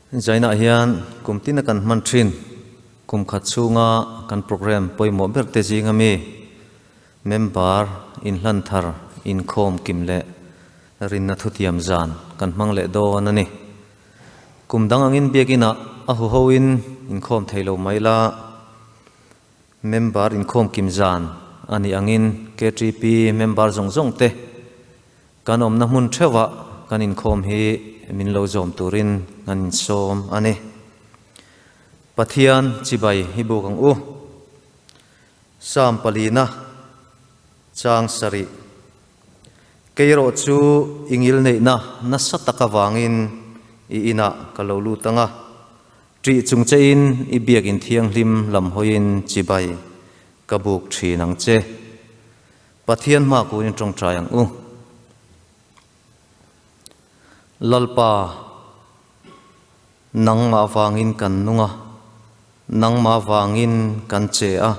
Zainah hian kum tina kan hman thin kum khat chhunga kan programme pawimawh ber te zinga mi member inhlan thar inkhawm kim leh rinna thutiam zan kan hmang leh dawn a ni. Kum dang angin biakinah a huhoin inkhawm thei lo mai la, member inkhawm kim zan a nih angin KTP member zawng zawng te Kan awmna hmun theuhah kan inkhawm hi min lo zawm turin kan insawm a ni. Pathian chibai hi buk ang u. Psalm palina chang sarih. Kei erawh chu i ngilneihna nasa tak avangin i inah ka lo lut ang a, ṭih chung chein i biakin thianghlim lam hawiin chibai ka buk ṭhin ang che. Pathian hma kunin tawngtai ang u. Lalpa, nangmah vangin kan nung a, nangmah vangin kan che a.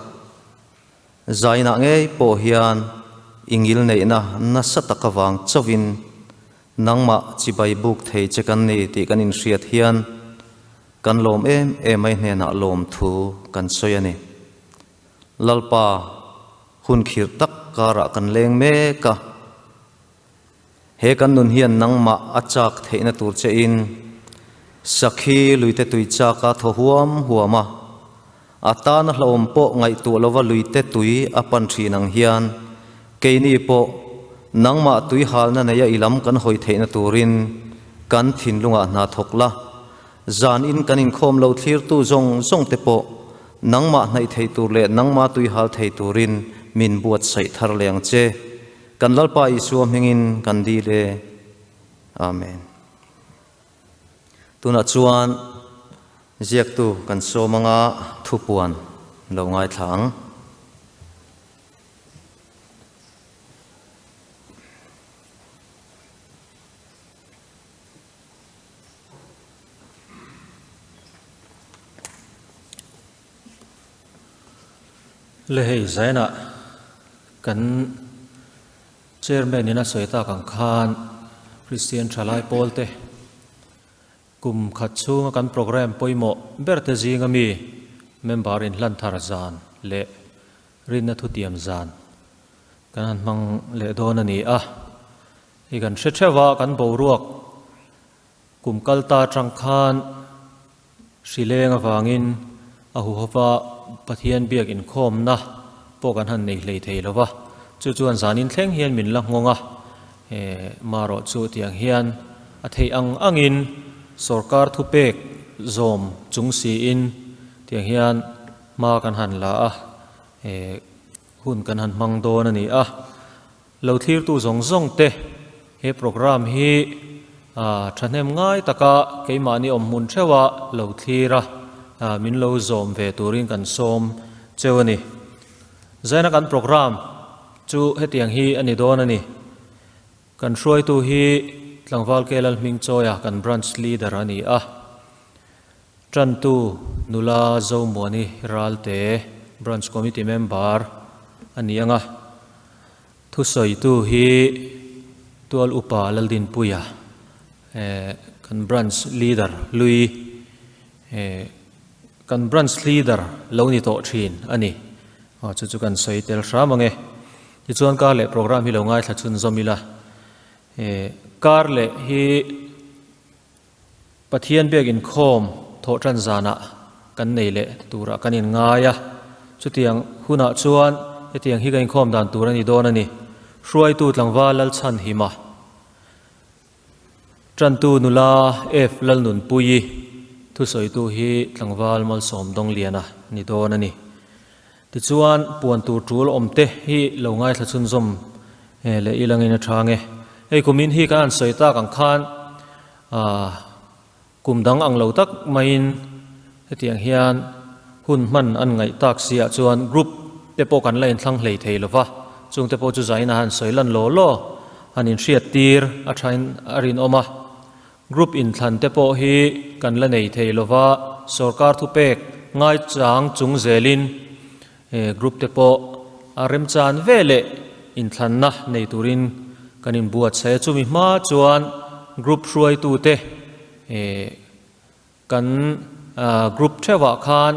Zainah ngei pawh hian i ngilneihna nasa tak avang chauhin nangmah chibai buk thei che kan ni tih kan inhriat hian kan lawm em em mai hnenah lawmthu kan sawi a ni. Lalpa, hun khirh tak karah kan leng mek a, he kan nun hian nangmah a chak theihna tur che in sakhi luite tui chak a thaw huam huam a, a tana hlauhawm pawh ngaihtuah lova luite tui a pan thin ang hian keini pawh nangmah tui halna neia i lam kan hawi theihna turin kan thinlungah hna thawk la, zan in kan inkhawm lo thlirtu zawng zawng te pawh Nangmah hnaih thei tur leh nangmah tui hal thei turin min buatsaih thar leh ang che. Kan Lalpa Isua hmingin kan dil e. Amen. Tunah chuan ziaktu kan sawm anga thupuan lo ngaithla ang. Le hei zainah kan chairman in a sawi tak ang khan Christian thalai pawl te kum khat chhunga kan programme pawimawh ber te zinga mi member in hlan thar zan leh rinna thutiam zan kan han hmang leh dawn a ni a. Hei kan hre theuh a, kan boruak kum kal ta atang khan hri leng avangin a huhova Pathian biak inkhawmna pawh kan han nei hlei thei lo va, chu chuan zanin thleng hian min la nghawng a, marawh chu tiang hian a theih ang angin sorkar thupek zawm chung siin tiang hian hma kan han la a, hun kan han hmang dawn a ni a. Lo thlirtu zawng zawng te he programme hi thahnem ngai taka keimahni awm hmun theuha lo thlir a, min lo zawm ve turin kan sawm cheu a ni. Zaina kan programme chu hetiang hi a ni dawn a ni. Kan hruaitu hi Tlangval Kelal Hmingchawia kan branch leader a ni a. Tantu nula Zomuani Ralte branch committee member a ni ang a. Thusawitu hi Tual Upa Laldinpuia kan Branch Leader hlui kan Branch Leader lo ni tawh thin a ni. Aw chu chu kan sawi tel hram ang e. Tichuan kar leh program hi lo ngaithla chhunzawm ila. Kar leh hi Pathian biak inkhawm thawh tan zanah kan nei leh turah kan inngai a, chutiang hunah chuan hetiang hi kan inkhawm dan tur a ni dawn a ni. Hruaitu tlangval Lalchhanhima, Tantu nula F Lalnunpuii, thusawitu hi tlangval Malsawm Dawngliana ni dawn a ni. Tichuan puan tur tul awmte hi lo ngaithla chhunzawm leh ilangin a chang e. Hei kumin hi kan han sawi tak ang khan kum dang ang lo tak maiin hetiang hian hun hman an ngaih tak si ah chuan group te pawh kan la inthlang hlei thei lo va, chung te pawh chu zain a han sawi lan law law han inhriat tir a thain a rinawm a. Group inthlan te pawh hi kan la nei thei lo va, sorkar thupek ngaichang chung zelin group te pawh a remchan ve leh inthlanna nei turin kan inbuatsaih a, chumi hma chuan group hruaitute. Kan group theuhah khan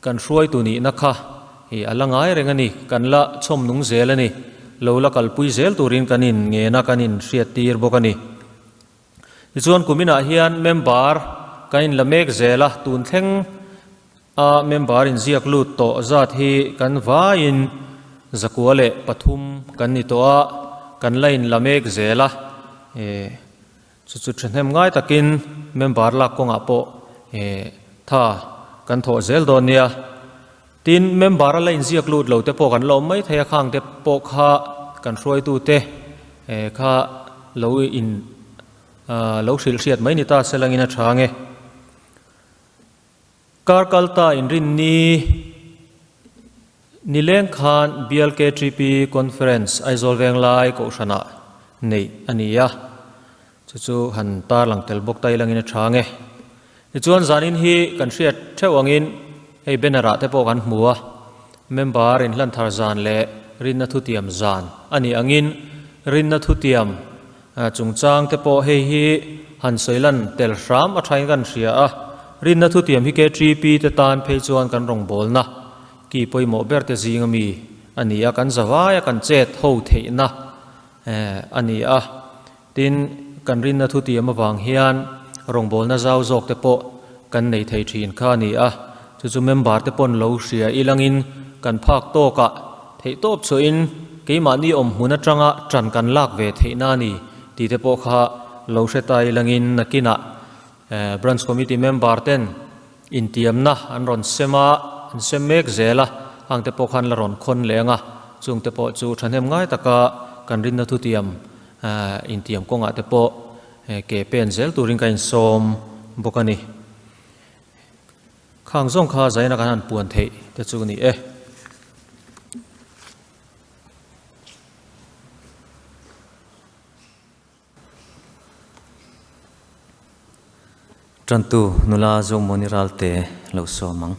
kan hruaitu nihna kha a la ngai reng a ni, kan la chhawm nung zel a ni, lo la kalpui zel turin kan in ngen a, kan in hriattir bawk a ni. Tichuan kuminah hian member kan in la mek zel a, tun thleng a member inziak lut tawh zat hi kan vaiin 103 kan ni tawh a, kan la in la mek zel a. Chu chu thahnem ngai takin member lak kawngah pawh tha kan thawh zel dawn nia. Tin, member a la inziak lut lo te pawh kan la awm mai thei a, khang te pawh kha kan hruaitu te kha lo in lo hrilh hriat mai ni ta se langin a tha ang e. Kar kalta inrinni nileng khan BLKTP Conference Aizawl Venglai Kohhranah neih a ni a, chu chu han tarlang tel bawk ta ilangin a tha nge. Tichuan zanin hi kan hriat theuh angin hei banner ah te pawh kan hmu a, member inhlan thar zan leh rinna thutiam zan a nih angin rinna thutiam Chungchang te pawh hei hi han sawi lan tel hram a thain kan hria a, rinna thutiam hi KTP te tan phei chuan kan rawngbawlna ki pawimawh ber te zing ami a ni a, kan zavai a kan chet ho theihna a ni a. Tin, kan rinna thutiam avang hian rawngbawlna zau zawk te pawh kan nei thei thin kha a ni a, chu chu member te pawn lo hria ilangin kan phak tawkah Theihtawp chhuahin keimahni awm hmun atanga ṭan kan lak ve theihna a ni tih te pawh kha lo hre ta ilangin nakinah Branch Committee member ten intiamna an rawn sem a, an sem mek zel a, hang te pawh khan la rawn khawn leh ang a, chung te pawh chu ṭhahnem ngai taka kan rinna thutiam intiam kawngah te pawh ke pen zel turin ka insawm bawk a ni. Khang zawng kha zaina kan han puan theih te chu ni e. Tantu nula Zomawni Ralte lo sawm ang.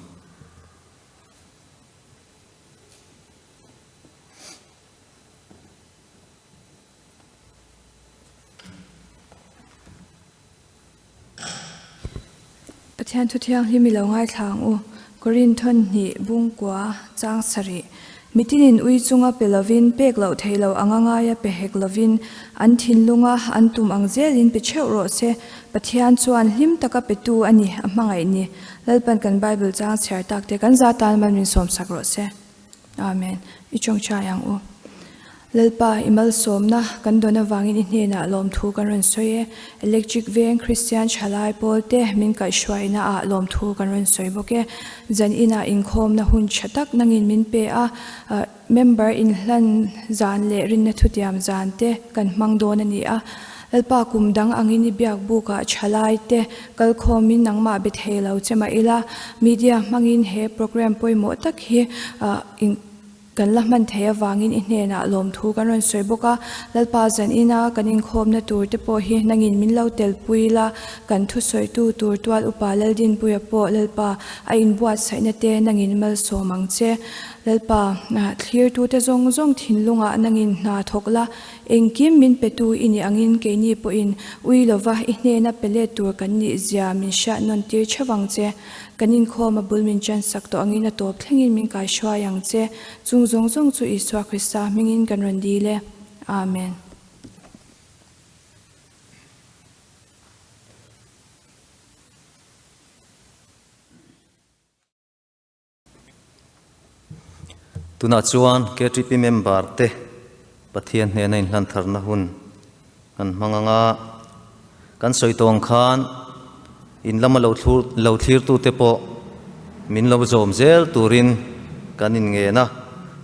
Pathian thu thianghlim i lo ngaithla ang u. Korinthon hnih bungkua chang sarih. Mitinin ui chunga pe lovin, pek loh theih loh anga ngaia pe hek lovin, an thinlunga an tum ang zelin pe theuh rawh se. Pathian chuan hlim taka petu a ni, a hmangaih ni. Lalpan kan Bible chang chhiar tak te kan za tan man min sawmsak rawh se. Amen. I tawngtai ang u. Lalpa, i malsawmna kan dawn avangin i hnenah lawmthu kan rawn sawi e. Electric Veng Kristian Thalai pawl te min kaihhruaina ah lawmthu kan rawn sawi bawk e. Zan inah inkhawmna hun tha tak nangin min pe a, member inhlan zan leh rinna thutiam zan te kan hmang dawn a ni a. Lalpa kum dang angin i biak bukah thalai te kalkhawmin nangmah be thei lo che mah ila, media hmangin he program pawimawh tak hi kan la hman thei avangin i hnenah lawmthu kan rawn sawi bawk a. Lalpa zanina kan inkhawmna tur te pawh hi nangin min lo telpui la, kan thusawitu tur tual upa Laldinpuia pawh Lalpa a inbuatsaihna te nangin malsawm ang che. Lalpa thlirtute zawng zawng thinlungah nangin hna thawk la, Engkim min petu i nih angin keini pawhin ui lova i hnena pe let tur kan nih zia min hriat nawn tir theuh ang che. Kan inkhawm a bul min chansak tawh angin a tawp thlengin min kaihruai ang che. Chung zawng zawng chu Isua Krista hmingin kan rawn dil e. Amen. Tunah chuan KTP member te Pathian hnena inhlan tharna hun kan hmang ang a, kan sawi tawng khan in lama lo thlur lo thlirtute pawh min lo zawm zel turin kan inngen a,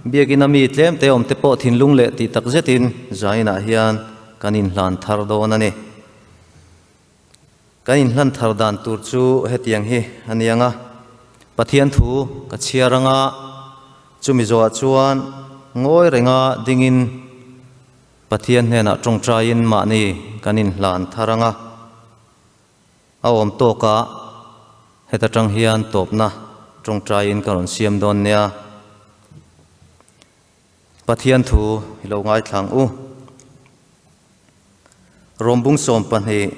biakina mi tlem te awm te pawh thinlung leh tih tak zetin zainah hian kan inhlan thar dawn a ni. Kan inhlan thar dan tur chu hetiang hi a ni ang a, Pathian thu ka chhiar ang a, chumi zawhah chuan ngawi renga dingin Pathian hnenah tawngtaiin mahni kan inhlan thar ang a, a awm tawkah heta tang hian tawpna tawngtaiin ka rawn siam dawn nia. Pathian thu i lo ngaithla ang u. Rawmbung 12.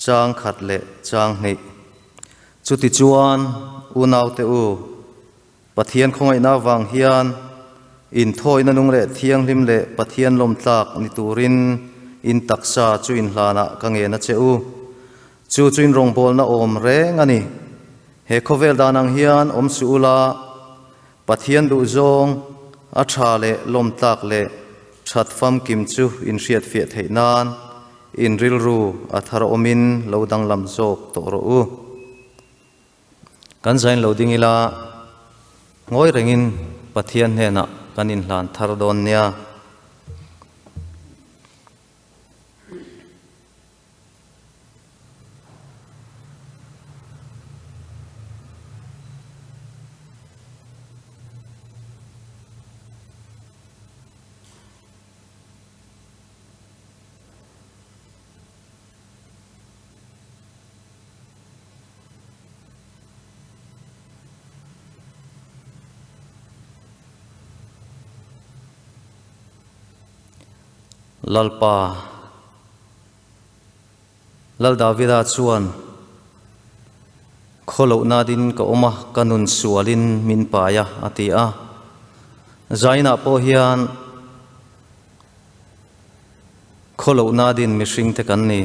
Chang khat leh chang hnih. Chutichuan, unaute u, Pathian khawngaihna avang hian inthawina nung leh thianghlim leh Pathian lawmtlak ni turin in taksa chu inhlanah ka ngen a che u. Chu chu in rawngbawlna awm reng a ni. He khawvel dan ang hian awm suh ula, Pathian duhzawng a tha leh lawmtlak leh that famkim chu in hriatfiah theih nan in rilru a thar awmin lo danglam zawk tawh rawh u. Kan zain lo ding ila, ngawi rengin Pathian hnenah kan inhlan thar dawn nia. Lalpa, Lal Davida chuan, Khawlohna din ka awm a, ka nun sualin min pai a, a ti a. Zainah pawh hian khawlohna din mihringte kan ni.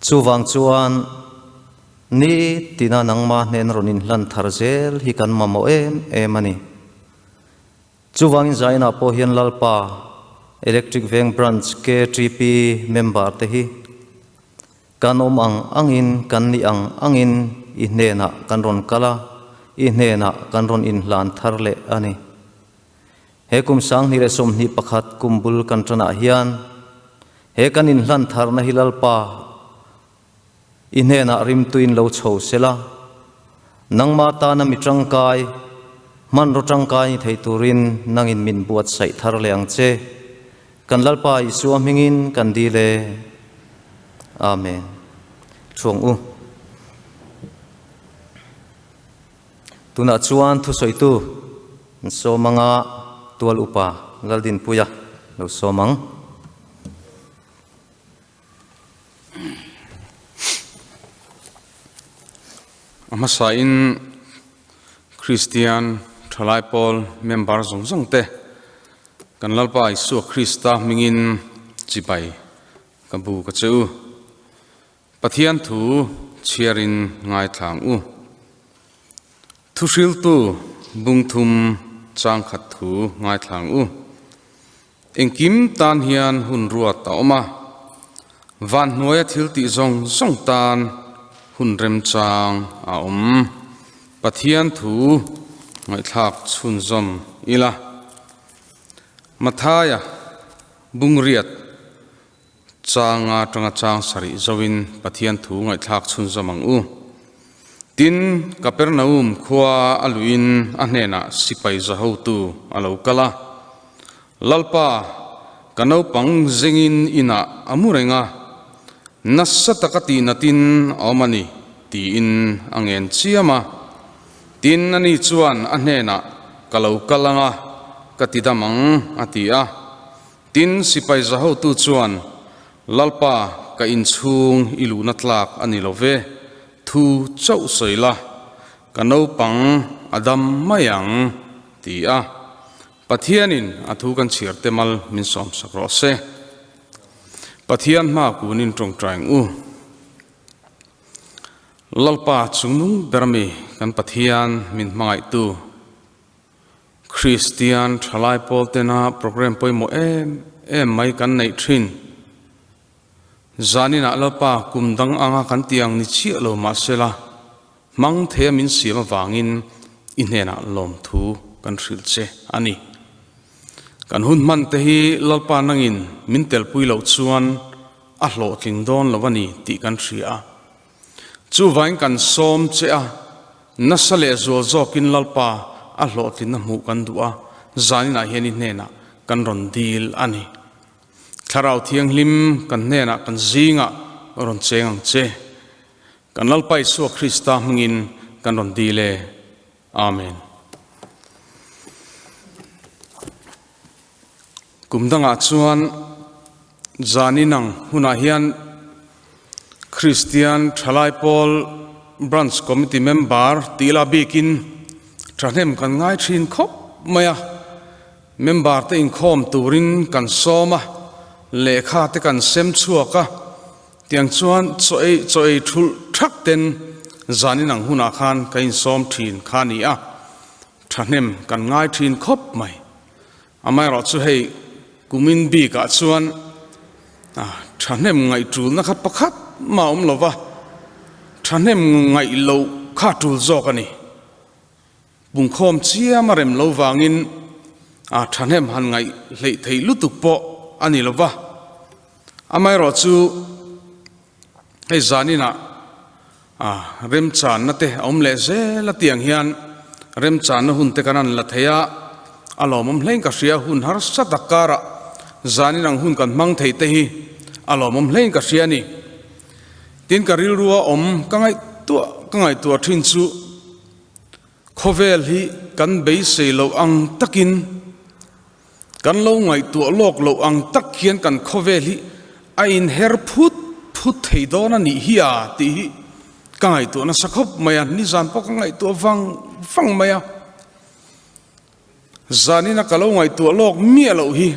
Chuvang chuan ni tina nangma hnen rawn inhlan thar zel hi kan mamawh em em a ni. Chuvangin Zainah pawh hian Lalpa Electric Veng Branch KTP member te hi kan awm ang angin, kan nih ang angin i hnenah kan rawn kal a, i hnenah kan rawn inhlan thar leh a ni. He kum 2021 kum bul kan tanah hian he kan inhlan tharna hi Lalpa I hnenah rimtuin lo chho sela, nangmah tana mi tangkai, hmanraw tangkai ni thei turin nangin min buatsaih thar leh ang che. Kan Lalpa Isua hmingin kan dil e. Amen. Thuang u. Tunah chuan thusawitu an sawm anga tual upa Laldinpuia lo sawm ang. A hmasain Kristian Thalai Pawl member zawng zawng te kan Lalpa Isua Krista hmingin chibai ka bu ka che u. Pathian thu chhiarin ngaithlang u. Thuhriltu bungthum changkhat thu ngaithlang u. Engkim tan hian hun ruat a awm a, van hnuaia thil tih zawng zawng tan hun remchang a awm. Pathian thu ngaihthlak chhunzawm ila. Mathaia Bungriat changa tanga chang sarih zoin Pathian thu ngaihthlak chhunzawm ang u. Tin, Kapernaum khua a luhin a hnenah sipai za hotu a lo kal a, Lalpa, ka naupang zengin inah a mu reng a, nasa taka tihnatin a awm a ni, tiin a ngen chiam a. Tin, ani chuan a hnenah, Ka lo kal ang a, ka ti dam ang, a ti a. Tin, sipai za hotu chuan, Lalpa, ka inchhung i luhna tlak a ni lo ve, thu chauh sawi la, ka naupang a dam mai ang, ti a. Pathianin a thu kan chhiar te mal min sawmsak rawh se. Pathian hma kunin tawngtai ang u. Lalpa chungnung ber ami kan Pathian min hmangaihtu Kristian thalai pawl tena program pawimawh em em mai kan neih thin. Zaninah Lalpa kum dang anga kan tiang ni chiah lo mahsela hmang theia min siam avangin i hnenah lawmthu kan hrilh che a ni. Kan hun hman te hi Lalpa nangin min telpui loh chuan a hlawhtling dawn lo a ni tih kan hria a. Chuvain kan sawm che a, nasa leh zual zawkin Lalpa a hlawhtlinna hmuh kan duh a, zaninah hian i hnenah kan rawn dil a ni. Thlarau Thianghlim kan hnenah kan zingah rawn cheng ang che. Kan Lalpa Isua Krista hmingin kan rawn dil e. Amen. Kum dangah chuan zanin ang hunah hian. Kristian Thalai Pawl Branch Committee member tih la bikin thahnem kan ngai thin khawp mai a, member te inkhawm turin kan sawm a, lehkha te kan sem chhuak a, tiang chuan chaw ei chaw ei thulh thak ten zanin ang hunah khan ka insawm thin kha a ni a, thahnem kan ngai thin khawp mai. Amaherawhchu hei kumin bikah chuan thahnem ngaih tulna kha pakhat mah a awm lo va, thahnem ngaih loh kha a tul zawk a ni. Pungkhawm chiam a rem lo vangin thahnem han ngaih hleih theih lutuk pawh a ni lo va. Amaherawhchu hei zaninah remchanna te a awm leh zel a tiang hian remchanna hun te kan han la thei a, a lawmawm hlein ka hria hun harsa tak karah zanin ang hun kan hmang thei te hi a lawmawm hlein ka hria a ni. Tin ka rilrua awm ka ngaihtuah ka ngaihtuah thin chu khawvel hi kan beisei loh ang takin Kan lo ngaihtuah lawk loh ang tak hian kan khawvel hi a inher phut phut thei dawn a nih hi a tih hi ka ngaihtuah nasa khawp mai a, nizan pawh ka ngaihtuah vang vang mai a. Zanina ka lo ngaihtuah lawk miah loh hi,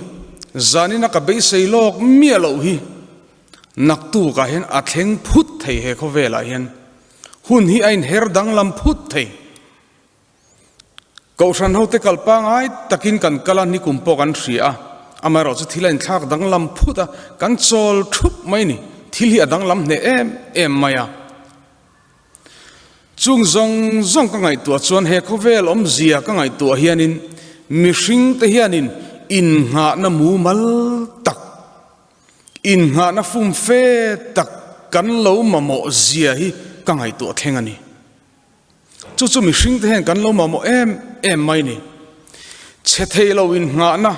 zanina ka beisei lawk miah loh hi naktukah hian a thleng phut thei he khawvelah hian hun hi a inher danglam phut thei. Kohhran hote kal pangai takin kan kal a, nikum pawh kan hria a, amaherawh chu thil a inthlak danglam phut a, kan chawl thup mai ni, thil hi a danglam hneh em em mai a. Chung zawng zawng ka ngaihtuah chuan he khawvel awmzia ka ngaihtuah hianin mihring te hianin innghahna mumal tak, innghahna fumfe tak kan lo mamawh zia hi ka ngaihtuah thleng a ni. Chu chu mihring te hian kan lo mamawh em em mai ni. Chhe thei lo innghahna,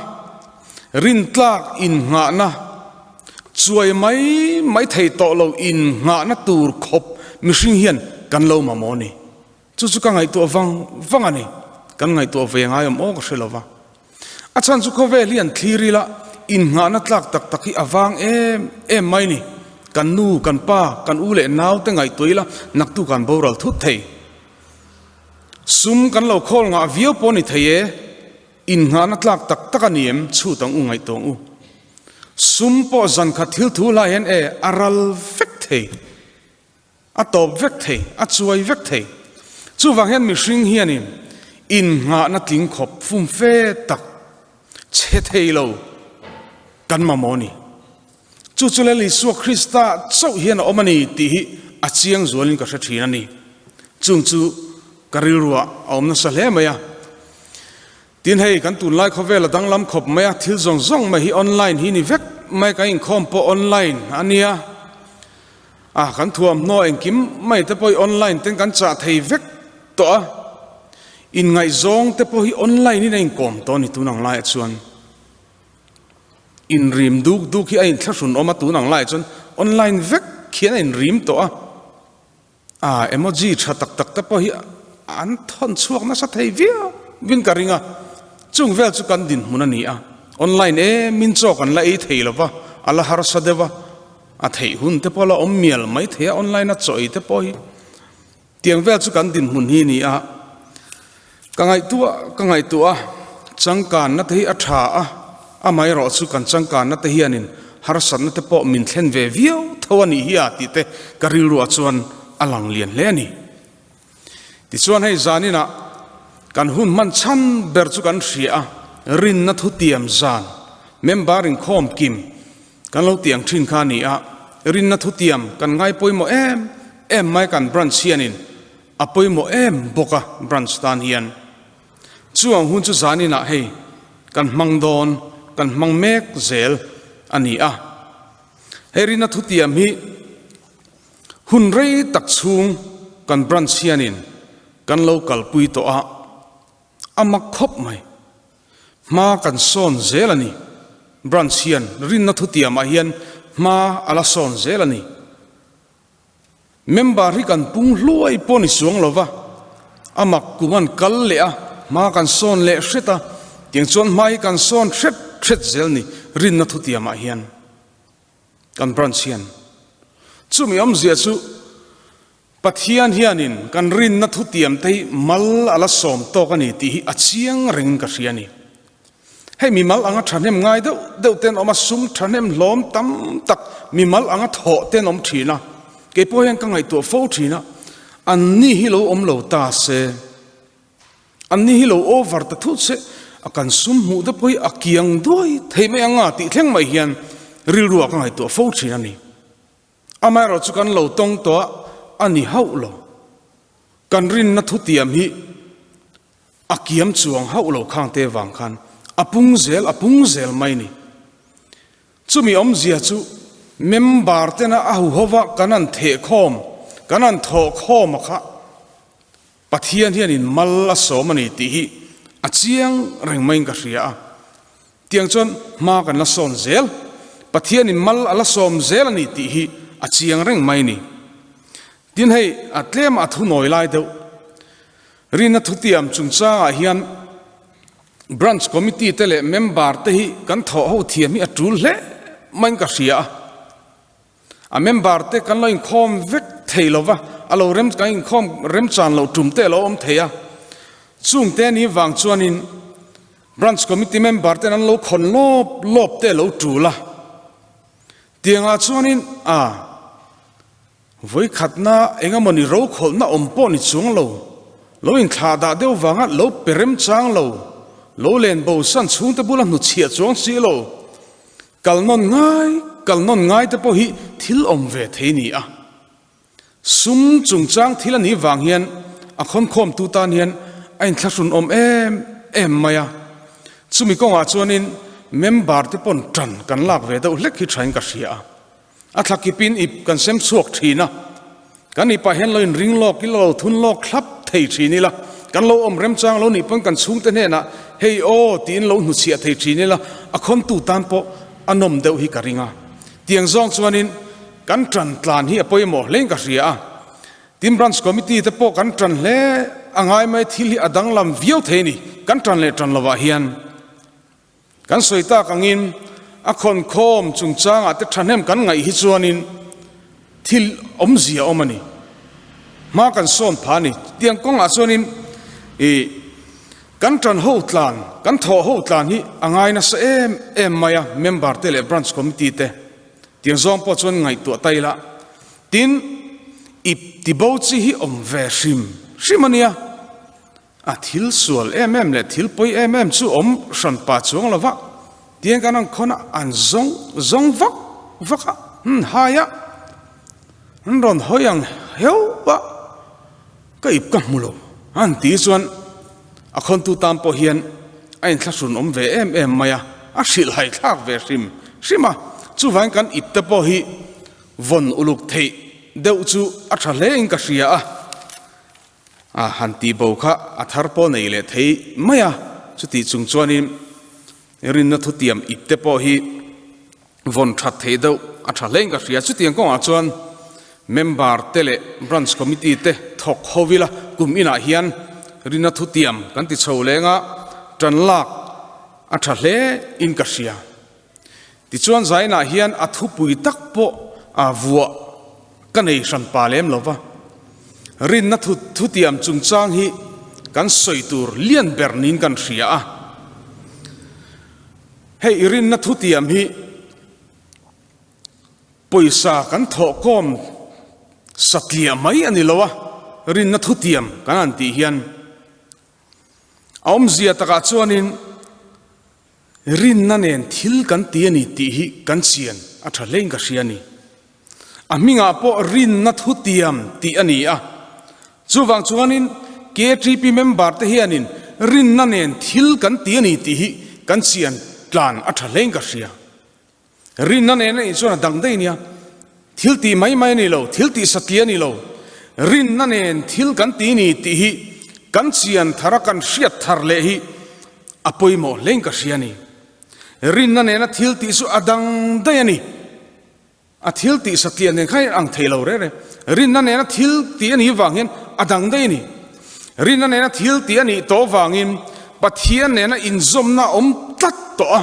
rintlak innghahna, chuai mai mai thei tawh lo innghahna tur khawp mihring hian kan lo mamawh ni. Chu chu ka ngaihtuah vang vang a ni. Kan ngaihtuah ve ngai awm aw ka hre lo va. A chhan chu khawvel hi an thlir ila innghahna tlak tak tak hi a vang em em mai ni. Kan nu, kan pa, kan u leh nau te ngaihtuah ila naktu kan boral thut thei. Sum kan lo khawl ngah viau pawh ni thei e, innghahna tlak tak tak a ni em chhut ang u ngaihtuah ang u. Sum pawh zan khat thil thu hlai hian e a ral vek thei. A tawp vek thei, a chuai vek thei. Chuvang hian mihring hianin innghahna tling khawp fumfe tak chhe thei lo kan mamawh a ni. Chu chu Lal Isua Krista chauh hian a awm a ni tih hi a chiang zualin ka hre thin a ni. Chung chu ka rilruah a awm nasa hle mai a. Tin hei kan tunlai khawvel a danglam khawp mai a, thil zawng zawng mai hi online hi ni vek mai, kan inkhawm pawh online a nia. A, kan thuamhnaw engkim mai te pawh hi online ten kan chah thei vek tawh a, inngaihzawng te pawh hi online in a inkawm tawh a ni tun ang laiah chuan. Inrim duk duk hi a inthlahrun awm a tun ang laiah chuan online vek khian a inrim tawh a. A, emoji tha tak tak te pawh hi an thawn chhuak nasa thei viau vin ka ring a, chung vel chu kan dinhmun a ni a, online emin chaw kan la ei thei lo va, a la harsa deuh a. A theih hun te pawh la awm mial mai thei a, online a chaw ei te pawh hi tiang vel chu kan dinhmun hi a ni a. Ka ngaihtuah ka ngaihtuah a, changkanna te hi a tha a, amaherawh chu kan changkanna te hianin harsatna te pawh min thlen ve viau tho a nih hi a tih te ka rilruah chuan a lang lian hle a ni. Tichuan hei zaninah kan hun hman chhan ber chu kan hria a, rinna thutiam zan member inkhawm kim Kan lo tiang thin kha a ni a, rinna thutiam kan ngai pawimawh em em mai kan branch hianin a pawimawh em bawk a branch tan hian. Chu ang hun chu zaninah hei kan hmang dawn, kan hmang mek zel a ni a. Hei rinna thutiam hi hun rei tak chhung kan branch hianin kan lo kalpui tawh a, a mak khawp mai. Hma kan sawn zel a ni. Branch hian rinna thutiamah hian hma a la sawn zel a ni. Member hi kan pung hluai pawh ni suang lo va, a mak kum an kal leh a, hma kan sawn leh hret a, tiang chuan hma hi kan sawn hret hret zel ni rinna thutiamah hian. Kan branch hian. Chumi awmzia chu Pathian hianin kan rinna thutiam te hi mal a la sawm tawk a ni tih hi a chiang rengin ka hria a ni. Hei mimal anga thahnem ngai deuh deuh ten awm a, sum thahnem hlawm tam tak mimal anga thawh ten awm thin a, kei pawh hian ka ngaihtuah fo thin a, anni hi lo awm lo ta se, anni hi lo over ta thut se, a kan sum hmuh te pawh hi a kiang duai thei mai anga tih thleng mai hian rilru ah ka ngaihtuah fo thin a ni. Amaherawh chu kan lo tawng tawh a, a ni hauh lo. Kan rinna thutiam hi a kiam chuang hauh lo khang te vang khan a pung zel a pung zel mai ni. Chumi awmzia chu member tena a huhova kan han thehkhawm, kan han thawhkhawm a kha Pathian hianin mal a sawm a ni tih hi a chiang reng maiin ka hria a. Tiang chuan hma kan la sawn zel, Pathianin mal a la sawm zel a ni tih hi a chiang reng mai ni. Tin hei a tlem a thunawi lai deuh. Rinna thutiam chungchangah hian Branch Committee te leh member te hi kan thawh ho thiam hi a tul hle maiin ka hria a. A member te kan lo inkhawm vek thei lo va, a lo rem kan inkhawm remchan loh tum te a lo awm thei a. Chung te ni vang chuanin Branch Committee member ten an lo khawn lawp lawp te a lo tul a. Tiangah chuanin a vawikhatna engemawni rokhawlhna awm pawh ni chuang lo, lo inthlah dah deuh vanga lo pe remchang lo, lo len bo san chhungte bula hnuchhiah chuang si lo, Kal nawn ngai, kal nawn ngai te pawh hi thil awm ve thei ni a. Sum chungchang thil a nih vang hian a khawnkhawmtu tan hian a inthlahrun awm em em mai a. Chumi kawngah chuanin member te pawn tan kan lak ve deuh hlek hi thain ka hria a. A thla kipin ip kan sem chhuak thin a. Kan ipah hian lo inring lawk ila, lo thun lawk thlap thei thin ila, kan lo awm remchang lo nih pawn kan chhungte hnenah hei aw tiin lo hnuchhiah thei thin ila, a khawntu tan pawh a nawm deuh hi ka ring a. Tiang zawng chuanin kan tan tlan hi a pawimawh hlein ka hria a. Tin Branch Committee te pawh kan tan hle a ngai mai, thil hi a danglam viau thei a ni, kan tan leh tan lovah hian. Kan sawi tak angin a khawnkhawm chungchangah te thahnem kan ngaih hi chuanin thil awmzia a awm a ni. Hma kan sawn pha a ni. Tiang kawngah chuanin i kan tan ho tlan, kan thawh ho tlan hi a ngai nasa em em mai a, member te leh branch committee te. Tiang zawng pawh chuan ngaihtuah ta ila. Tin, ip tibo chi hi awm ve hrim hrim a nia. A thil sual em em leh thil pawi em em chu awm hran pah chuang lo va, tiang kan an khawn a, an zawng zawng vak vak a, hmm hai a, an rawn hawi ang heuh a, ka ip ka hmu lo an ti chuan a khawntu tan pawh hian a inthlahrun awm ve em em mai a, a hrilh hai thlak ve hrim hrim a, chuvangin kan ip te pawh hi vawn uluk theih deuh chu a tha hle in ka hria a. A han tih bo kha a thar pawh nei leh thei mai a, chutih chung chuanin rinna thutiam ip te pawh hi vawn that thei deuh a tha hlein ka hria. Chutiang kawngah chuan member te leh branch committee te thawk ho ila kum inah hian rinna thutiam kan ti chho leng a, tan lak a tha hle in ka hria. Tichuan Zainah hian a thupui tak pawh a vuah ka nei hran pa lem lo va. Rinna thutiam chungchang hi kan sawi tur lian ber niin kan hria a. Hei rinna thutiam hi pawisa kan thawhkawm satliah mai a ni lo a, rinna thutiam kan han tih hian a awmzia takah chuanin Rinna nen thil kan ti a ni tih hi kan chian a tha hlein ka hria a ni. A hmingah pawh rinna thutiam tih a ni a. Chuvang chuanin KTP member te hianin rinna nen thil kan ti a ni tih hi kan chian tlan a tha hlein ka hria. Rinna nen a nih chuan a dang daih nia. Thil tih mai mai a ni lo, thil tih satliah a ni lo. Rinna nen thil kan ti ni tih hi kan chian thar a, kan hriat thar leh hi a pawimawh hlein ka hria a ni. Rinna nena thil tih chu a dang daih a ni. A thil tih satliah nen khan ang thei lo reh reh. Rinna nena thil tih a nih vang hian a dang daih a ni. Rinna nena thil tih a nih tawh vangin Pathian nena inzawmna a awm tlat tawh a.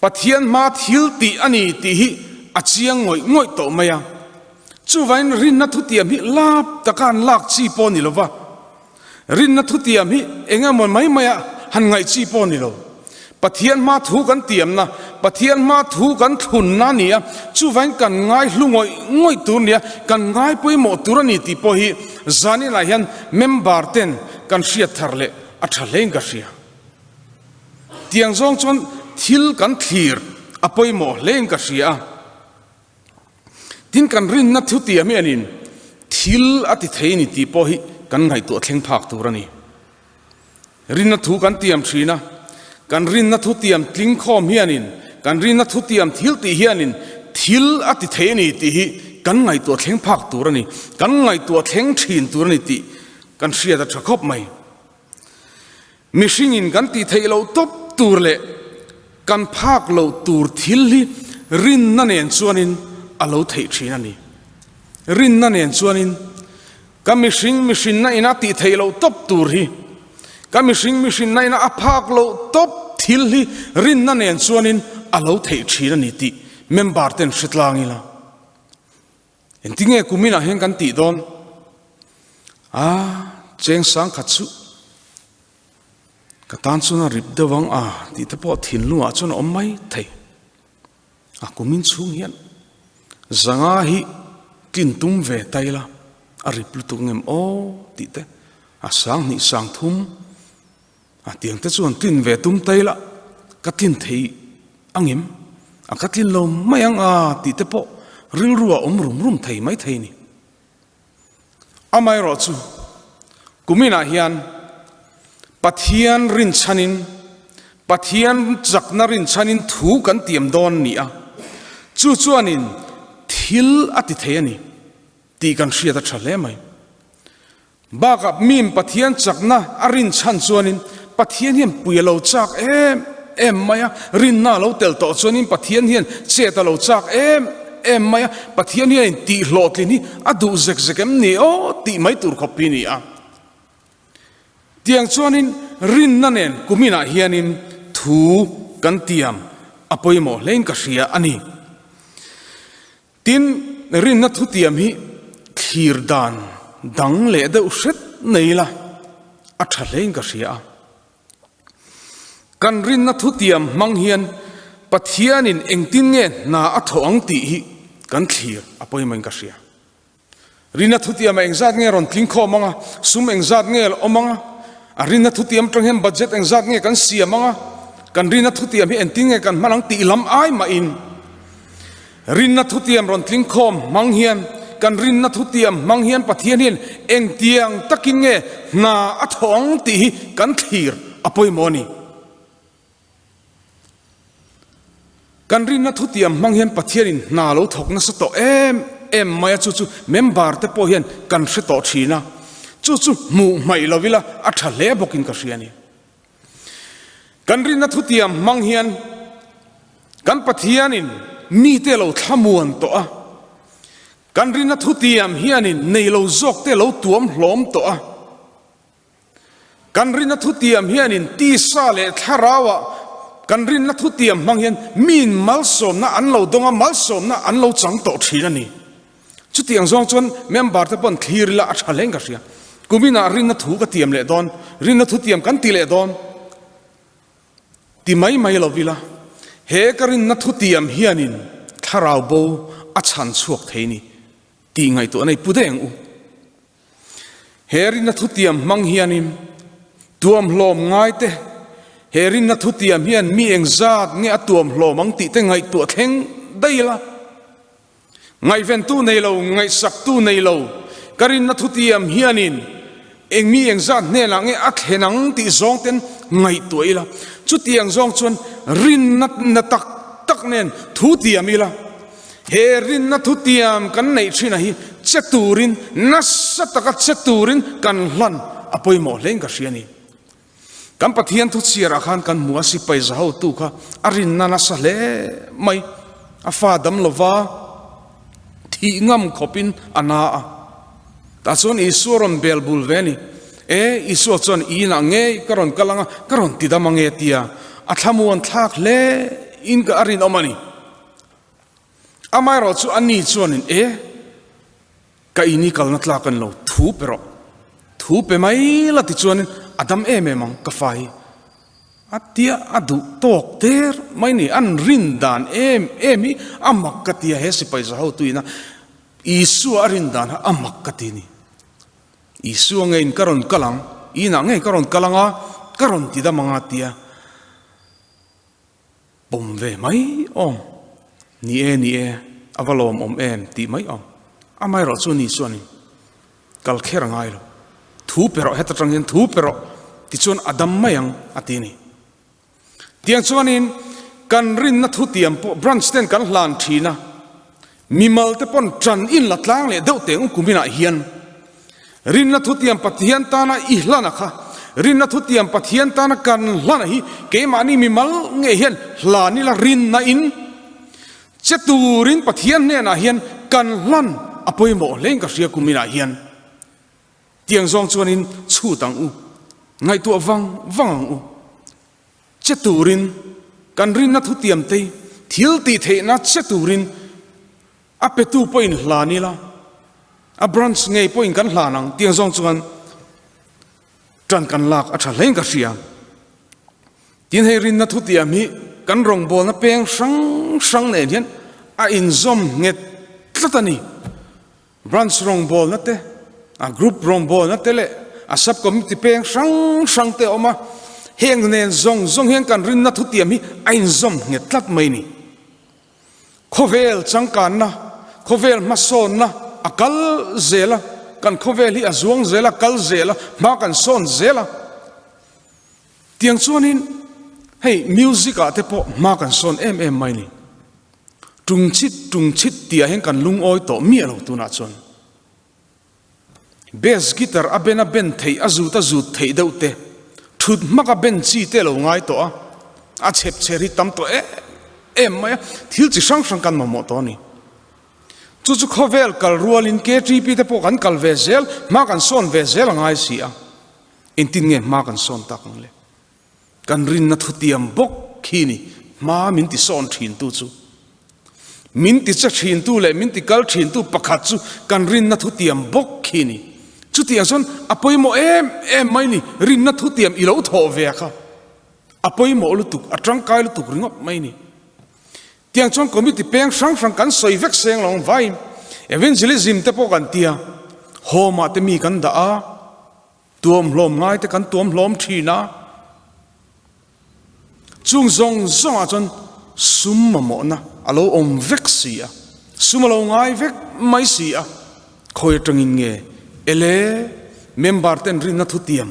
Pathian hma thil tih a ni tih hi a chiang ngawih ngawih tawh mai a. Chuvain rinna thutiam hi lap taka an lak chi pawh a ni lo va, rinna thutiam hi eng emaw mai maia han ngaih chi pawh a ni lo. Pathian hma thu kan tiamna, Pathian hma thu kan thlunna a ni a, chuvain kan ngai hlu ngawih ngawih tur a ni a, kan ngai pawimawh tur a ni tih pawh hi zaninah hian member ten kan hriat thar leh a tha hlein ka hria. Tiang zawng chuan thil kan thlir a pawimawh hlein ka hria a. Tin kan rinna thutiam hi anin thil a ti thei a ni tih pawh hi kan ngaihtuah thleng phak tur a ni. Rinna thu kan tiam thin a, kan rinna thutiam tling khawm hianin kan rinna thutiam thil tih hianin thil a ti thei a ni tih hi kan ngaihtuah thleng phak tur a ni, kan ngaihtuah thleng thin tur a ni tih kan hriat a tha khawp mai. Mihringin kan tih theih loh tawp tur leh kan phak loh tur thil hi rinna nen chuanin a lo theih thin a ni. Rinna nen chuanin ka mihring mihrinna ina tih theih loh tawp tur hi, ka mihring mihrinna ina a phak loh tawp thil hi rinna nen chuanin a lo theih thin a ni tih member ten hre tlang ila. Engtinge kuminah hian kan tih dawn? A, cheng sang khat chu ka tan chuan a rip deuh ang a tih te pawh thinlungah chuan a awm mai thei. A kumin chhung hian zanga hi tlin tum ve ta ila a rip lutuk ngem aw tih te a sang hnih sang thum A tiang te chuan tlin ve tum ta ila ka tlin thei angem? A ka tlin lo mai ang a tih te pawh rilru a awm rum rum thei mai thei ni. Amaherawh chu kuminah hian Pathian rinchhanin, Pathian chakna rinchhanin thu kan tiam dawn ni a, chu chuanin thil a ti thei a ni tih kan hriat a tha hle mai. Bakah mim Pathian chakna a rin chhan chuanin Pathian hian pui a lo chak em em mai a, rinna a lo tel tawh chuanin Pathian hian chet a lo chak em em mai a, Pathian hianin tih hlawhtlin hi a duh zek zek em ni aw tih mai tur khawp hi a ni a. Tiang chuanin rinna nen kuminah hianin thu kan tiam a pawimawh hlein ka hria a ni. Tin, rinna thutiam hi thlir dan dang leh deuh hret nei la a tha hlein ka hria a. Kan rinna thutiam hmang hian Pathianin engtin nge hna a thawh ang tih hi kan thlir a pawimawhin ka hria. Rinna thutiamah engzat nge rawn tling khawm ang a, sum engzat nge la awm ang a, a rinna thutiam atang hian budget engzat nge kan siam ang a, kan rinna thutiam hi engtin nge kan hman ang tih lam ai mahin Rinna thutiam rawn tling khawm hmang hian kan rinna thutiam hmang hian Pathian hian engtiang takin nge hna a thawh ang tih hi kan thlir a pawimawh a ni. Kan rinna thutiam hmang hian Pathianin hna lo thawk nasa tawh em em mai a, chu chu member te pawh hian kan hre tawh thin a, chu chu hmuh hmaih lo ila a tha hle bawkin ka hria a ni. Kan rinna thutiam hmang hian kan Pathianin mite lo thlamuan tawh a, kan rinna thutiam hianin nei lo zawkte lo tuam hlawm tawh a, kan rinna thutiam hianin tisa leh thlarauah kan rinna thutiam hmang hian miin malsawmna an lo dawng a, malsawmna an lo chang tawh thin a ni. Chutiang zawng chuan member te pawn thlir ila a tha hlein ka hria. Kuminah rinna thu ka tiam leh dawn, rinna thu tiam kan ti leh dawn ti mai mai lo ila, he ka rinna thu tiam hianin thlarau bo a chhan chhuak thei ni tih ngaihtuah nei pu daih ang u. He rinna thu tiam hmang hianin tuamhlawm ngai te, he rinna thu tiam hian mi engzat nge a tuamhlawm ang tih te ngaihtuah thleng daih ila, Ngaihventu nei lo, ngaihsaktu nei lo, ka rinna thutiam hianin eng mi engzat hnenah nge a thlen ang tih zawng ten ngaihtuah ila, chutiang zawng chuan rinna na tak tak nen thu tiam ila, he rinna thutiam kan neih thinah hi che turin, nasa taka che turin kan hlan a pawimawh hlein ka hria a ni. Kan Pathian thu chhiarah khan kan hmu a, sipai za hotu kha a rinna nasa hle mai, a fa dam lova thih ngam khawpin a na a. Tah chuan Isua rawn bel bul ve a ni. E, Isua chuan i inah ngei ka rawn kal ang a, ka rawn ti dam ang e tia a thlamuan thlak hle in ka a rinawm a ni. Amaherawhchu ani chuanin, E! Ka in i kalna tlak an lo thu pe rawh. Thu pe mai la tichuanin a dam em em ang ka fa hi. A tia a duh tawk der mai ni. An rin dan em em hi a mak ka ti a, he sipai za hotuina Isua a rin dan kha a mak ka ti ni. Isua ngeiin ka rawn kal ang, inah ngei ka rawn kal ang a, ka rawn ti dam ang a tia pawm ve mai awm. Ni e, ni e, a va lawmawm em tih mai awm. Amaherawh chu ni chuanin kal kher a ngai lo. Thu pe rawh, heta tang hian thu pe rawh tichuan a dam mai ang a ti a ni. Tiang chuanin kan rinna thutiam pawh branch ten kan hlan thin a, mimal te pawn tan in la tlang leh deuh teng kum inah hian rinna thutiam Pathian tana i hlana kha rinna thutiam Pathian tana kan hlana hi keimahni mimal nge hian hlan ila rinna in che turin Pathian hnenah hian kan hlan a pawimawh hle in ka hria kum inah hian. Tiang zawng chuanin chhut ang u, ngaihtuah vang vang ang u. Che turin kan rinna thutiam te thil tih theihna che turin a petu pawhin hlan ila, a branch ngei pawhin kan hlan ang. Tiang zawng chuan tan kan lak a tha hlein ka hria. Tin hei rinna thutiam hi kan rawngbawlna peng hrang hrang nen hian a inzawm nghet tlat a ni. Branch rawngbawlna te, a group rawngbawlna te leh a sub committee peng hrang hrang te a awm a, heng nen zawng zawng hian kan rinna thutiam hi a inzawm nghet tlat mai ni. Khawvel changkanna, khawvel hmasawnna a kal zel a, kan khawvel hi a zuang zel a, kal zel a, hma kan sawn zel a. Tiang chuanin hei music ah te pawh hma kan sawn em em mai ni. Tungchhit tungchhit tih ah hian kan lungawi tawh miah lo tunah chuan. Bass guitar a ben a ben theih a zut a zut theih deuh te, thut hmak a ben chi te lo ngai tawh a, a chhep chher hi tam tawh em em mai a, thil chi hrang hrang kan mamawh tawh a ni. Chu chu khawvel kal rualin KTP te pawh kan kal ve zel, hma kan sawn ve zel a ngai si a. Engtin nge hma kan sawn tak ang le? Kan rinna thutiam bawk khi ni hma min ti sawn thintu chu. Min ti che thintu leh min ti kal thintu pakhat chu kan rinna thutiam bawk khi ni. Chutiang chuan a pawimawh em em mai ni, rinna thutiam i lo thawh ve a kha. A pawimawh lutuk, a tangkai lutuk ringawt mai ni. Tiang chuan committee peng hrang hrang kan sawi vek seng lo ang vain evangelism te pawh kan tia, home ah te mi kan dah a, Tuam hlawm ngai te kan tuam hlawm thin a, chung zawng zawngah chuan sum mamawhna a lo awm vek si a, sum a lo ngai vek mai si a, khawi atangin nge ele member ten rinna thutiam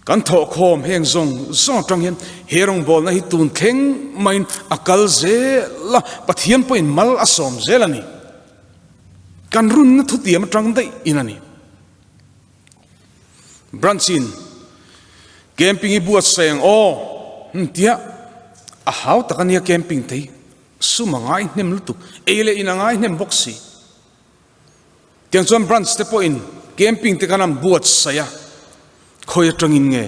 kan thawhkhawm heng zawng zawng atang hian he rawngbawlna hi tun thleng maiin a kal zel a, Pathian pawhin mal a sawm zel a ni. Kan runna thutiam atang daih in a ni. Branch in camping i buatsaih ang aw hum tia a hau tak ania camping te hi sum a ngai hnem lutuk ei leh in a ngai hnem bawk si tiang chuan branch te pawhin camping te khan an buatsaih a khawi atangin nge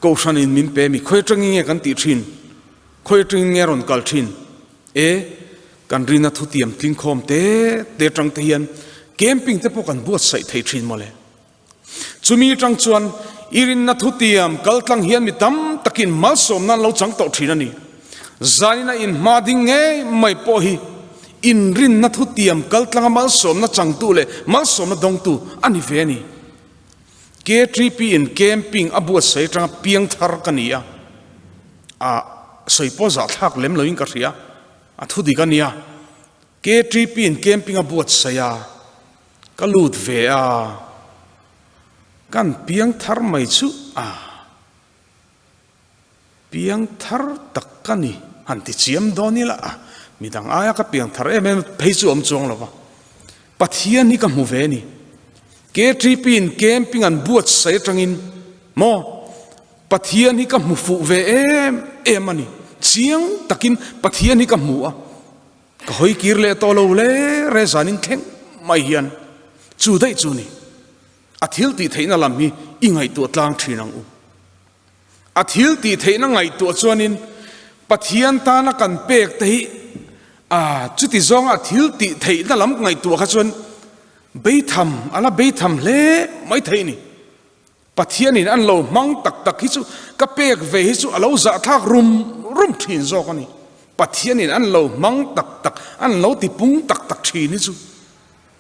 kohhran in min pe mi khawi atangin nge kan tih thin khawi atangin nge rawn kal thin e Kan rina thutiam tlingkhawm te te atang te hian camping te pawh kan buatsaih thei thin mawle. Chumi atang chuan i rinna thutiam kaltlang hian mi tam takin malsawmna an lo chang tawh thin a ni. Zanina inhma ding ngei mai pawh hi inrinna thutiam kaltlanga malsawmna changtu leh malsawmna dawngtu a ni ve a ni. KTP in camping a buatsaih atanga piangthar ka ni a, a sawi pawh zahthlak lem loin ka hria. A thu dik a nia, KTP in camping a buatsaih a, ka lut ve a, kan piang thar mai chu a, piang thar tak ka ni, han ti chiam dawn ila a, midang aia ka piang thar em em phei chu awm chuang lo va, Pathian hi ka hmu ve a ni, KTP in camping an buatsaih atangin maw. Pathian hi ka hmu fuh ve em em a ni. Chiang takin Pathian hi ka hmu a, ka hawi kir leh tawh lo le re zanin thleng mai hian chu daih chu ni. A thil tih theihna lam hi i ngaihtuah tlang thin ang u. A thil tih theihna ngaihtuah chuanin Pathian tana kan pek te hi. A, chuti zawnga thil tih theihna lam ngaihtuah kha chuan beitham a la beitham hle mai thei a ni. Pathianin an lo hmang tak tak hi chu ka pek ve hi chu a lo zahthlak rum rum thin zawk a ni. Pathianin an lo hmang tak tak, an lo tipung tak tak thin hi chu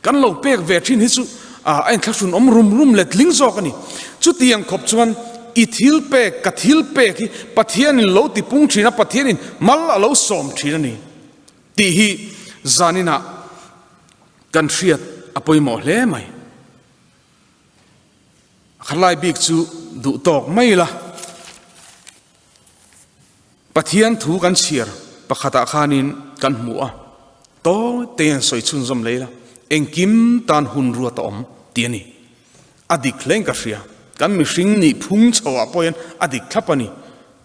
kan lo pek ve thin hi chu a inthlahrun awm rum rum letling zawk a ni. Chutiang khawp chuan i thil pek, ka thil pek hi Pathianin lo tipung thin a, Pathianin mal a lo sawm thin a ni tih hi zaninah kan hriat a pawimawh hle mai. A khalai bik chu duh tawk mai la. Pathian thu kan chhiar pakhatah khanin kan hmu a, tawi tein sawi chhunzawm lei la, engkim tan hun ruat a awm tih a ni. A dik hlein ka hria, kan mihring nih phung chhoah pawhin a dik thlap a ni.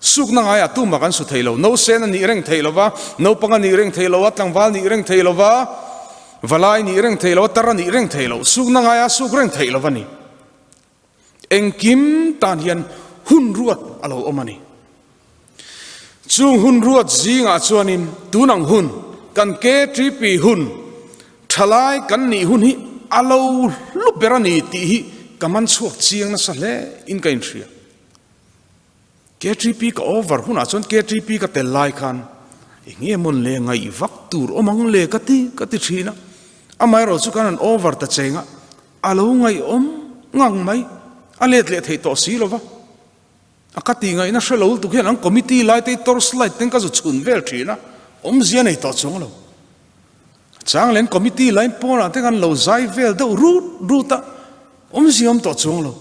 Sukna ngaiah tumah kan su thei lo, nausen a nih reng theih lo va, naupang a nih reng theih lo a, tlangval nih reng theih lo va, valai nih reng theih lo a, tar a nih reng theih lo, sukna ngaiah suk reng theih lo va ni. Engkim tan hian hun ruat a lo awm a ni. Chung hun ruat zingah chuanin tun ang hun, kan KTP hun, thalai kan nih hun hi a lo hlu ber a ni tih hi ka man chhuak chiang nasa hle in ka inhria. KTP ka over hunah chuan KTP ka tel lai khan eng nge mawn le ngaih vak tur awm ang le ka ti ka ti thin a. Amaherawh chu kan han over ta cheng a, A lo ngaihawm ngang mai, a let leh theih tawh si lova. A ka tih ngaihna hre lo lutuk hian an committee lai te hi torch light ten ka zu chhun vel thin a, awmzia nei tawh chuang lo. Chang leh an committee line pawnah te khan lo zai vel deuh rut rut a, awmzia awm tawh chuang lo.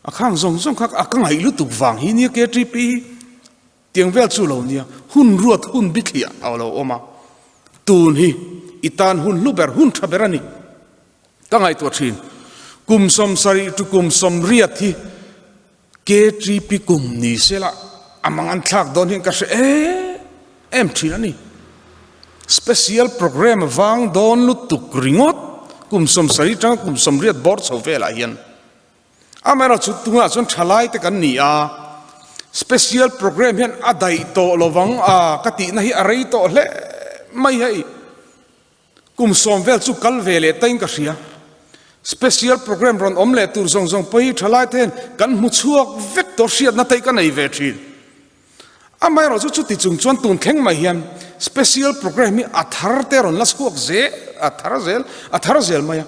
A khang zawng zawng kha a ka ngaih lutuk vang hi nia KTP hi. Tiang vel chu lo nia, hun ruat hun bithliah a lo awm a, tun hi i tan hun hlu ber, hun tha ber a ni. Ka ngaihtuah thin, kum 70 tu kum 80 hi KTP kum ni sela a mang an thlak dawn hian ka hre em em thin a ni. Special program vang dawn lutuk ringawt kum 70 tanga kum 80 bawr chho velah hian. Amaherawhchu tunah chuan thalai te kan ni a, special program hian a daih tawh lovang a ka tihna hi a rei tawh hle mai hei. Kum sawm vel chu kal ve leh tain ka hria. Special program rawn awm leh tur zawng zawng pawh hi thalai te hian kan hmu chhuak vek tawh hriatna te hi ka nei ve thin. Amaherawhchu chuti chung chuan tun thleng mai hian special program hi a thar te rawn la chhuak zel, a thar zel, a thar zel mai a.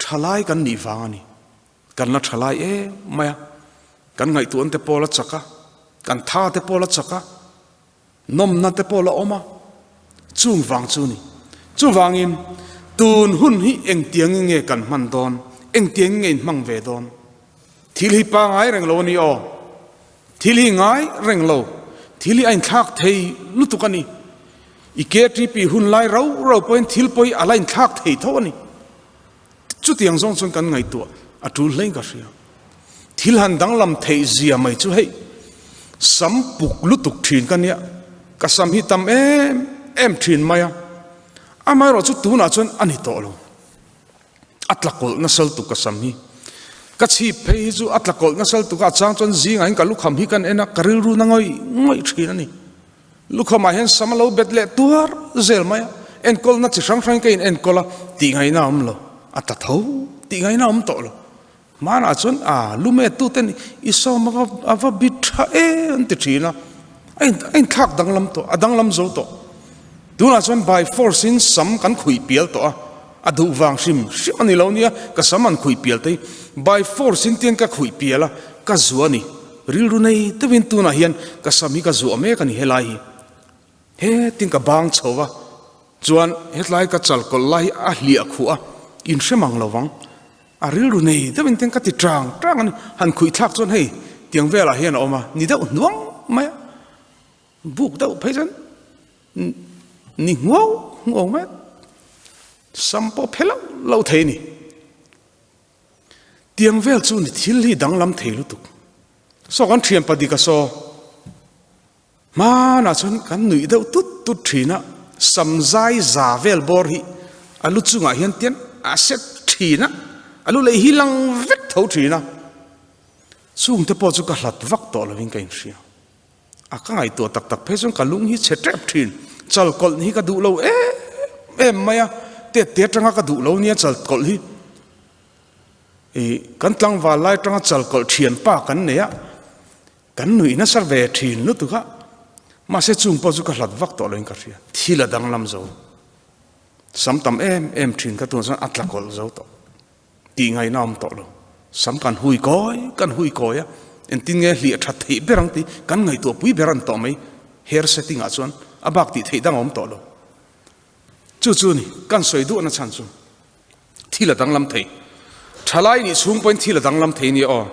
Thalai kan nih vang a ni. Kan la thalai em mai a, kan ngaihtuahna te pawh la chak a, kan tha te pawh la chak a, nawmna te pawh la awm a, chung vang chu a ni. Chuvangin tun hun hi engtiangin nge kan hman dawn, engtiangin nge inhmang ve dawn? Thil hi pangai reng lo a ni aw. Thil hi ngai reng lo, thil hi a inthlak thei lutuk a ni. I KTP hun lai rau rau pawhin thil pawi a la inthlak thei tho a ni. Chutiang zawng chuan kan ngaihtuah a tul hlein ka hria. Thil han danglam theih zia mai chu hei, sam puk lutuk thin ka nia, ka sam hi tam em em thin mai a, amaherawh chu tunah chuan a ni tawh lo. A tla kawlh nasa lutuk ka sam hi. Ka chhip phei hi chu a tla kawlh nasa lutuk a, a chang chuan zingah hian ka lukham hi kan en a, ka rilru na ngawih ngawih thin a ni. Lukhamah hian sam a lo bet leh tuar zel mai a, enkawlna chi hrang hrangin ka in enkawl a, tih ngaihna a awm lo, a ta tho tih ngaihna a awm tawh lo. Hmanah chuan a lumet tuten i sawm a a va bit tha e an ti thin a, a in a inthlak danglam tawh, a danglam zo tawh. Tunah chuan by force in sam kan khuih pial tawh a, a duh vang hrim hrim a ni lo nia, ka sam an khuih pial te hi by force in tiang ka khuih pial a, ka zuah a ni. Rilru nei deuhin tunah hian ka sam hi ka zuah mek a ni helai hi. Hetin ka bang chho va, chuan hetlai ka chal kawlh lai hi a hliah khuh a, inhre mang lo vang. A rilru nei deuhin tiang ka ti tang tang a ni. Han khuih thlak chuan hei tiang velah hian a awm a, ni deuh hnuang mai a, buk deuh phei chuan ni hnuau hnuau mai a, sam pawh phe loh loh thei a ni. Tiang vel chu ni thil hi danglam thei lutuk. Saw kan thian pa dik a saw. Hmanah chuan kan nuih deuh tut tut thin a, sam zai za vel bawr hi a lu chungah hian tian a set thin a, a lu lei hi lang vek tho thin a. Chungte pawh chu ka hlat vak tawh lovin ka inhria. A ka ngaihtuah tak tak phei chuan ka lung hi chhe tep thin. Chal kawlh hi ka duh lo em em mai a, tet te atanga ka duh lo nia chal kawlh hi. Ih kan tlangval lai atanga chal kawlh thian pa kan nei a, kan nuih nasa ve thin lutuk a, mahse chung pawh chu ka hlat vak tawh loin ka hria, thil a danglam zo. Sam tam em em thin ka tunah chuan a tla kawlh zo tawh. Tih ngaihna awm tawh lo. Sam kan hui kawi, kan hui kawi a, engtin nge hliah that theih ber ang tih kan ngaihtuah pui ber an tawh mai. Hair setting ah chuan a bak tih theih dang a awm tawh lo. Chu chu ni, kan sawi duhna chhan chu thil a danglam thei. Thalai nih chhung pawhin thil a danglam thei nia aw.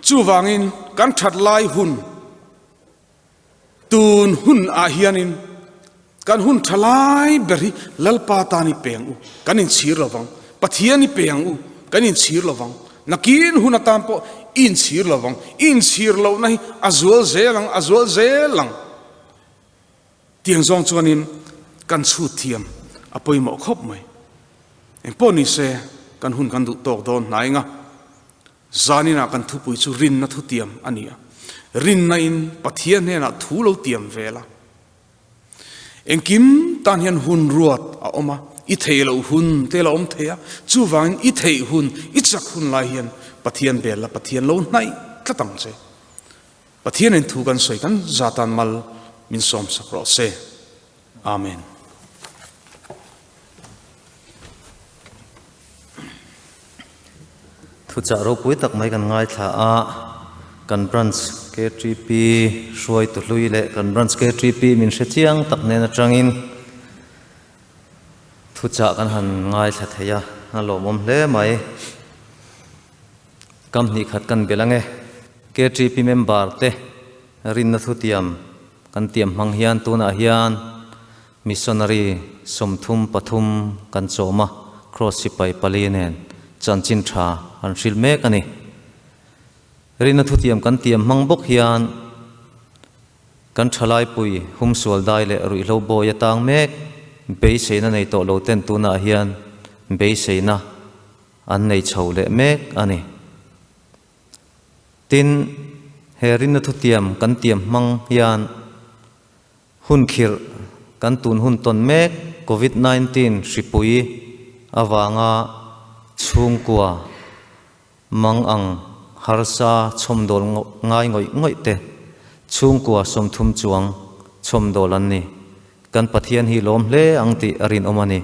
Chuvangin kan that lai hun Tun hun ah hianin kan hun tha lai ber hi Lalpa tan i pe ang u, kan inchhir lo vang. Pathian i pe ang u, kan inchhir lo vang. Nakin hun atan pawh i inchhir lo vang. I inchhir lohna hi a zual zel ang, a zual zel ang. Tiang zawng chuanin kan chhut thiam a pawimawh khawp mai. Engpawh ni se kan hun kan duh tawk dawn hnai nga. Zaninah kan thupui chu rinna thutiam a ni a, rinna in Pathian hnenah thu lo tiam vel a. Engkim tan hian hun ruat a awm a, i theih loh hun te la awm thei a, chuvangin i theih hun, i chak hun lai hian Pathian bel la, Pathian lo hnaih tlat ang che. Pathianin thu kan sawi kan zatan mal min sawmsak rawh se. Amen. Thuchah ropui tak mai kan ngaithla a, kan Branch KTP hruaitu hlui leh kan Branch KTP min hre chiang tak nen atangin thuchah kan han ngaithla thei a, a lawmawm hle mai. Kam hnih khat kan belh ange. KTP member te rinna thutiam Kan tiam hmang hian tunah hian missionary 33 kan chawm a, Kraws sipai pali nen chanchin tha an hrilh mek a ni. Rina thutiam kan tiam hmang bawk hian kan thalaipui humsual dai leh ruihhlo bawi atang mek beiseina nei tawh lo ten tunah hian beiseina an nei chho leh mek a ni. Tin, he rinna thutiam kan tiam hmang hian hun khirh kan tun hun tawn mek Covid 19 hripui avanga chhungkua mang ang harsa chhawmdawl ngai ngawih ngawih te chhungkua 30 chuang chhawmdawl an ni. Kan Pathian hi lawm hle ang tih a rinawm a ni.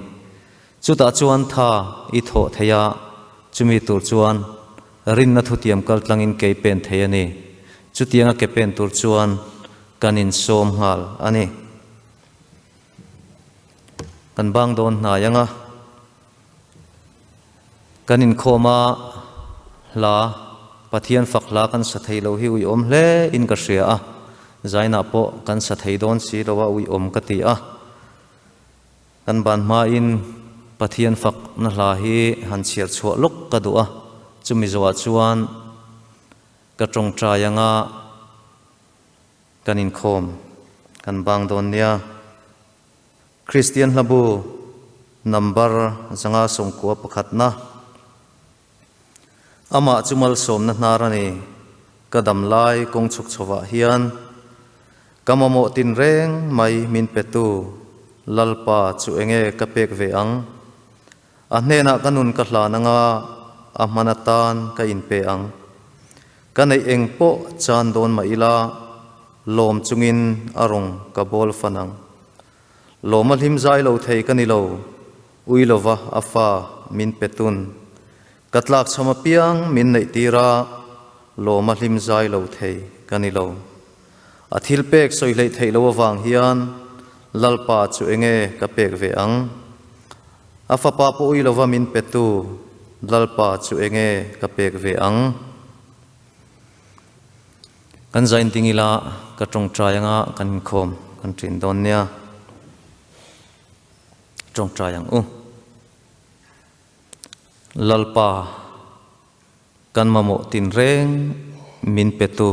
Chutah chuan tha i thawh thei a, chumi tur chuan rinna thutiam kal tlangin kei pen thei a ni. Chutianga ke pen tur chuan kan insawm nghal a ni. Kan bang dawn hnai ang a, kan inkhawm a, hla, Pathian fak hla kan sa thei lo hi uiawm hle in ka hria a, zainah pawh kan sa thei dawn si lo a uiawm ka ti a. Kan ban hmain Pathian fakna hla hi han chhiar chhuah lawk ka duh a, chumi zawhah chuan ka tawngtai anga kan inkhawm kan bang dawn nia. Kristian hlabu number 591na Amah chu malsawmna hnar a ni, ka dam lai kawng chhuk chhovah hian ka mamawh tinreng mai min petu Lalpa chu enge ka pek ve ang? A hnenah ka nun ka hlan anga a hman atan ka inpe ang. Ka neih eng pawh chan dawn mah ila lawm chungin a rawng ka bawl fan ang. Lawm a hlim zai lo thei ka ni lo, ui lova a fa min pe tun. Ka tlak chham apiang min neih tir a, lawm a hlim zai lo thei ka ni lo. A thil pek sawi hleih theih lo avang hian Lalpa chu enge ka pek ve ang? A fapa pawh ui lova min pe tu Lalpa chu enge ka pek ve ang? Kan zain ding ila ka tawngtai anga kan inkhawm kan ṭin dawn nia. Tawngtai ang u. Lalpa, kan mamawh tinreng min petu,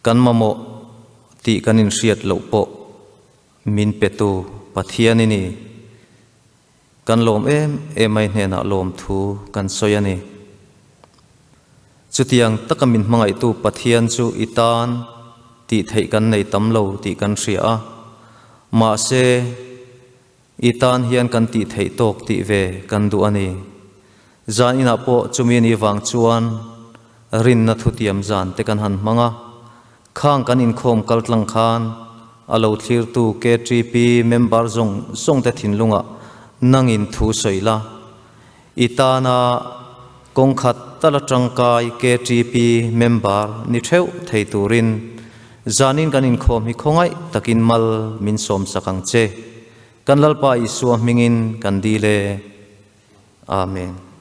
kan mamawh tih kan inhriat loh pawh min petu Pathian i ni. Kan lawm em em mai hnenah lawmthu kan sawi a ni. Chutiang taka min hmangaihtu Pathian chu i tan. Tih theih kan nei tam lo tih kan hria a, mahse, i tan hian kan tih theih tawk tih ve kan duh a ni. Zan inah pawh chumi ni vang chuan rinna thutiam zan te kan han hmang a, khang kan inkhawm kal tlang khan a lo thlirtu KTP member zawng zawng te thinlungah nangin thu sawi la, I tana kawng khat tala tangkai KTP member ni theuh thei turin zanin kan inkhawm hi khawngaih takin mal min sawmsak ang che. Kan Lalpa Isua hmingin kan dil e. Amen.